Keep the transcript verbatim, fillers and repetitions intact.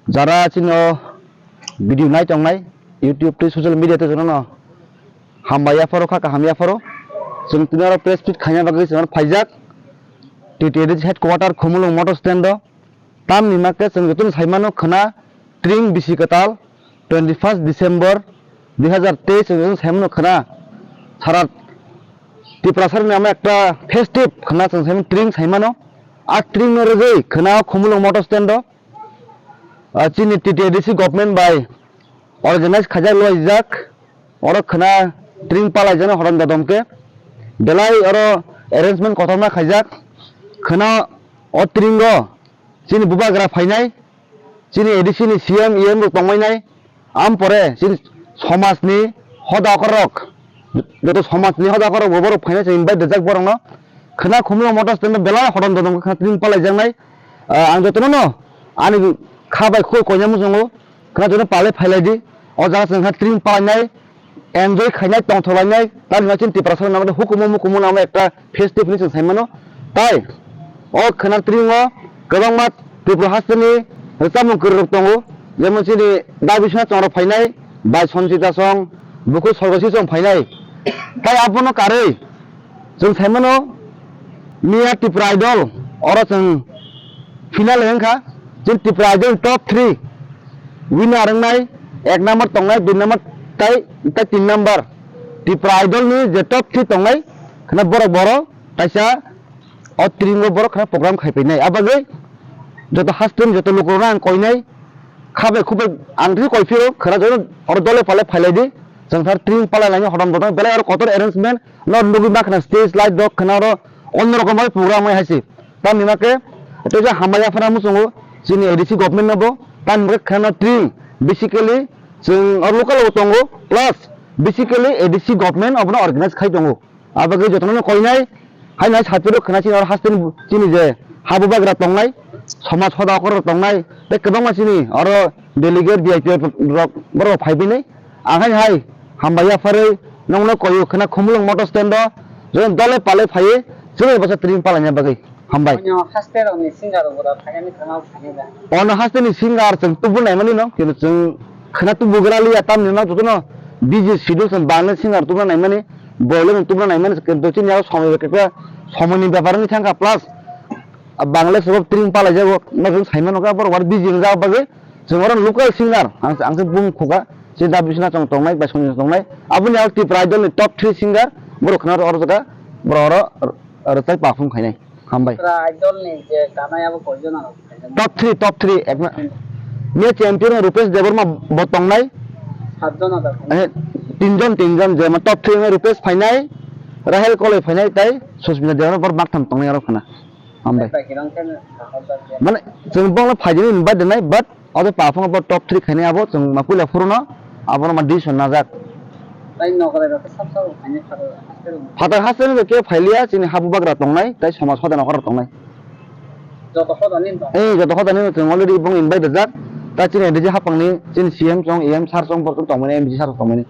Jara chini o video nai tongnai, YouTube tei social media tei jotono hambai yapharo kha kaham yapharo. Chwng tini oro press meet khaina bagwi chwng oro phaijak. T T A D C headquarter Khumulwng motor stand o. Tamni makhe chwng jotono saimano khwna tring bisi kwtal twenty first December dui hazar teis chwng jotono saimano khwna sara Tiprasarni ama ekta festive khwna chwng saimano tring saimano. A tring no rwgwi khwna o Khumulwng motor stand o. Ah, chini T T A D C government bai organize khaijak loijak, oro khwna tring palaijaknai horom dodom khe, belai oro arrangement kotorma khaijak, khwna o tringo chini bubagra phainai, chini A D C ni C M, E M rok tongmainai, am pore chini somajni hoda okorok, joto somajni hoda okorok bo borok phainai chwng invite rijak borokno, khwna Khumulwng motor stand o belai horom dodom khe khwna tring palaijaknai. Ah, ang jotono no ani kha bai khoi koina muchungo, khwna jotono palai phailai di. O jaga chwng kha tring palainai, enjoy khainai, tongthok lainai, tamni chini Tiprasa nang hukumu mukumu nang ekta festive hinwi chwng saimano. Tai o khwna tring o kwbangma Tripura hasteni rwchapmung kwrwirok tongo, jemon chini Dabiswanath Chong rok phainai, bai Sanchita Chong, bukhuk Sorgosi Chong phainai. Tai abono karwi chwng saimano, miya Tipra Idol, oro chwng final wngkha. Chwng Tipra Idol top three winner wngnai, ek number tongnai, dui number tai, tai tin number. Tipra Idol ni je top three tongnai, khwna borok boro kaisa o tringo borok khwna program khai painai. Abagwi joto hasteni joto lukurokno ang koinai, kha bai khuk bai ang twi koi phiro, khwna joto oro dole pale phailai di. Chwng thar tring palai lainai horom dodom belai oro kotor arrangement no nugwi ma khwna stage light rok khwna oro onno rokom bai program bai haise. Tamni ma khe tei je hambai yaphana muchungo chini A D C government no bo tamni ma khe khwna tring basically chwng oro local o tongo plus basically A D C government obono organize khai tongo. Abagwi jotono koinai, haino hai satiro khwna chini oro hasteni chini je habubagra tongnai, somaj hoda okorok tongnai, tei kwbangma chini oro delegate V I P rok borok phai bini. Ang haino hai hambai yapharwi nongno koyo khwna Khumulwng motor stand o, jotono dole pale phaiwi chwngno bwsa tring palaina bagwi. Hambai. Onyo haste rokni singer rok bo da phainani khwna phainai da. Ono hasteni singer chwng tubu naimani no, kintu chwng khwna tubu gra liya tamni no jotono busy schedule chwng bangni singer tubuna naimani, boileni tubuna naimani, kintu chini aro somoi bai khe somoini bepar wngwi thangkha plus Bangladesh rok tring palai jago no chwng saimano khe borok bar busy wngjak bagwi. Chwng oro local singer, ang, ang se bum khuga, se da bisna chwng tongnai, bai songni tongnai. Aboni aro Tipra Idol ni top three singer, borok khna oro jaga, borok oro rwchai perform khainai. Hambai. Tipra Idol ni je kanai abo koijon aro khainai? Top three, top three, ekna, me champion Rupesh Debbarma bo tongnai. Satjon aro khainai? Eh, tinjon, tinjon, je ma top three me Rupesh phainai, Rahel Koloi phainai, tai Susmita Debbarma bor maktham tongnai aro khna. Hambai. Bai hirang khe sahajak ya. Mane, chwng bongno phaidi invite rwnai, but abo perform abo top three khainai abo, chwng ma puila phuru no, abono ma decision najak. Tai nokrai rok sab sab khainai phatar haste rok. Phatar haste no khe phailiya, chini habubagra tongnai, tai somaj hoda nokra tongnai. Joto hoda ni tong. Eh, joto hoda ni chwng already bong invite rijak, ta chini D J hapang ni, chini C M chwng, E M sir chwng, borok tongmani, M D C sir tongmani.